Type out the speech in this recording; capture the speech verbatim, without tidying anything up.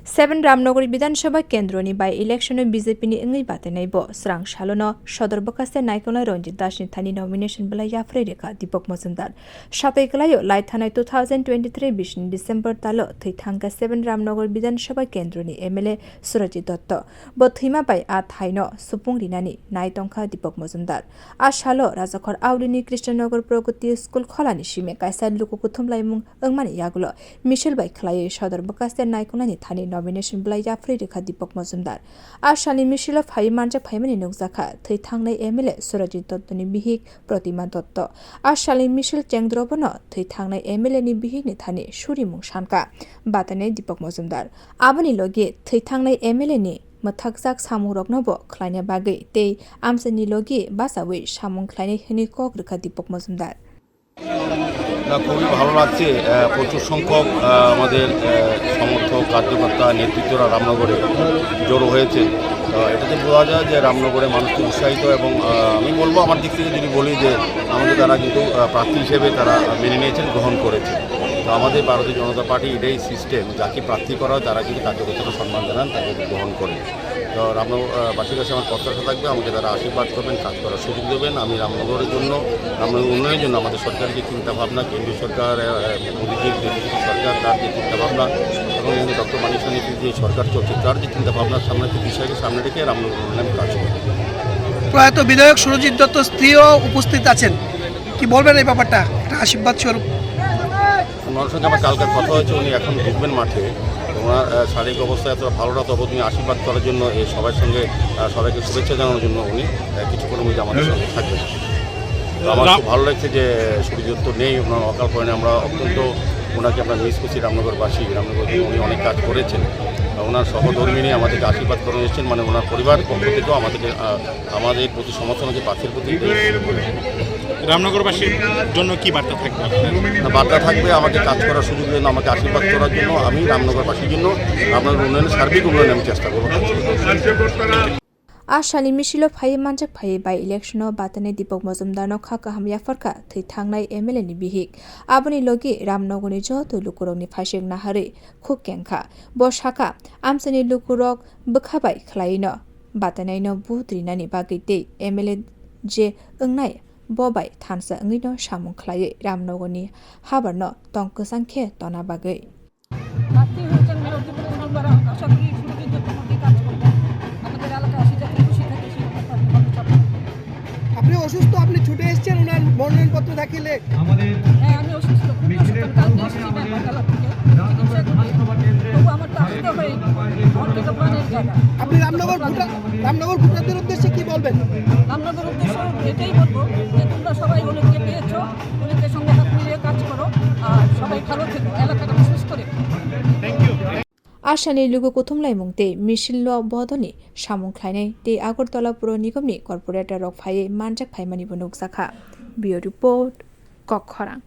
Seven Ramnogori Bidhan Sabha Kendroni by election-o B J P ni wngwi batainai bo. Srang salono Sodor Bwkhaste naikolnai Ranjit Das ni thani nomination belai yapharwi rwkha Deepak Majumdar. Satwi kwlaio lai thanai two thousand twenty-three bisini December talo thwi thangkha Seven Ramnogor Bidhan Sabha Kendroni M L A Surajit Dotto. Bo thwima bai a thaino supung rinani nai tongkha Deepak Majumdar. A salo Rajakhor Aulini Krishnanagar Pragati School kholani simi kaisa luku kuthumlaimung wngmani yagulo misil bai khwlaiwi Sodor Bwkhaste naikolnani thani nomination belai yapharwi rwkha Deepak Majumdar. A salni misilo phaiwi manjak phaimani nukjakha thwi thangnai M L A Surajit Dottoni bihik Protima Dotto. A salni misil chengdrobono thwi thangnai M L A ni bihikni thani surimung sankha batainai Deepak Majumdar. Aboni logi thwi thangnai M L A ni mwthakjak samungrokno bo khlaina bagwi tei amchaini logi bachaui samung khlainai hwnwi kok rwkha Deepak Majumdar. না, খুবই ভালো লাগছে। আহ, প্রচুর সংখ্যক, আহ, আমাদের, আহ, সমর্থক, কার্যকর্তা, নেতৃত্বরা রামনগরে জড়ো হয়েছে। তো এটাতে বোঝা যায় যে রামনগরে মানুষ খুব উৎসাহিত এবং, আহ, আমি বলবো, আমার দিক থেকে যদি বলি, যে আমাকে তারা কিন্তু, আহ, প্রার্থী হিসেবে তারা মেনে নিয়েছেন, গ্রহণ করেছে। তো আমাদের ভারতীয় জনতা পার্টি এটাই সিস্টেম, যাকে প্রার্থী করা হয় তারা কিন্তু কার্যকর্তারা সম্মান জানান, তাকে গ্রহণ করে। তো রামনগর, আহ, বাসীর কাছে আমার প্রত্যাশা থাকবে, আমাকে তারা আশীর্বাদ করবেন, কাজ করার সুযোগ দেবেন। আমি রামনগরের জন্য, রামনগর উন্নয়নের জন্য আমাদের সরকারের যে চিন্তাভাবনা, কেন্দ্রীয় সরকার, আহ, মোদীজির যে সরকার, তার যে চিন্তাভাবনা এবং ডক্টর মানিক সাহানির যে সরকার চলছে, তার যে চিন্তাভাবনার সামনে, যে বিষয়কে সামনে রেখে রামনগর উন্নয়নে আমি কাজ করব। প্রয়াত বিধায়ক সুরজিৎ দত্ত স্ত্রীও উপস্থিত আছেন, কি বলবেন এই ব্যাপারটা, একটা আশীর্বাদ স্বরূপ? ওনার সঙ্গে আমার কালকে কথা হয়েছে, উনি এখন ঢুকবেন মাঠে। ওনার, আহ, শারীরিক অবস্থা এতটা ভালো না, তবু উনি আশীর্বাদ করার জন্য এই সবার সঙ্গে, আহ, সবাইকে শুভেচ্ছা জানানোর জন্য উনি, আহ, কিছুক্ষণের মধ্যে আমাদের সঙ্গে থাকবেন। তো আমার রাম- খুব ভালো লাগছে যে সুরজিৎ তো নেই, ওনার অকাল পয়নে আমরা অত্যন্ত ওনাকে আমরা মিস করছি রামনগরবাসী। রামনগর উনি অনেক কাজ করেছেন। ওনার সহধর্মিনী আমাদেরকে আশীর্বাদ করে এসেছেন, মানে ওনার পরিবার পক্ষ থেকেও আমাদেরকে, আহ, আমাদের প্রতি সমর্থন হচ্ছে প্রার্থীর প্রতি। রামনগরবাসীর জন্য কি বার্তা থাকবে আপনার? না, বার্তা থাকবে আমাকে কাজ করার সুযোগ দেন, আমাকে আশীর্বাদ করার জন্য। আমি রামনগরবাসীর জন্য, রামনগর উন্নয়নে, সার্বিক উন্নয়নে আমি চেষ্টা করবো। A salni misilo phaiwi manjak phaiwi by election-o batainai Deepak Majumdarno kha kaham yapharkha thwi thangnai M L A ni bihik. Aboni logi Ramnogorni joto lukurokni phaising naharwi khuk kengkha. Bo sakha, amchaini lukurok bwkha bai khwlaino batainaino vote rinani bagwi tei M L A je wngnai bo bai thansa wngwino samung khlaiwi Ramnogorni habarno tong kwchang khe tona bagwi. প্রার্থী হয়েছেন বিরোধী দলনেতা, আশা করি সুরজিৎ দত্ত মধ্যে কাজ করবেন। আমাদের এলাকাবাসী যাতে খুশি থাকে, সেই ব্যাপারে আমি চাপ রাখবো। আপনি অসুস্থ, আপনি ছুটে এসেছেন ওনার মনোনয়নপত্র দাখিলে? হ্যাঁ, আমি অসুস্থ, খুবই অসুস্থ। আমি কালকে এসেছি ব্যায়াম করার থেকে, চিকিৎসা করতে। তবু আমার তো আসতে হয়, আমার তো দোকানের জায়গা। আপনি রামনগর ভোটার, রামনগর ভোটারদের উদ্দেশ্যে কি বলবেন? রামনগর উদ্দেশ্য এটাই বলবো যে তোমরা সবাই অনেককে পেয়েছো, অনেকের সঙ্গে হাত মিলিয়ে কাজ করো, আর সবাই ভালো থেকো, এলাকাটাকে সুস্থ রেখো। A salni luku kuthumlaimung tei misil-o bodolni samung khlainai tei Agartala Puro Nigomni corporator-rok phaiwi manjak phaimani bo nukjakha. Bureau Report, Kokkhorang.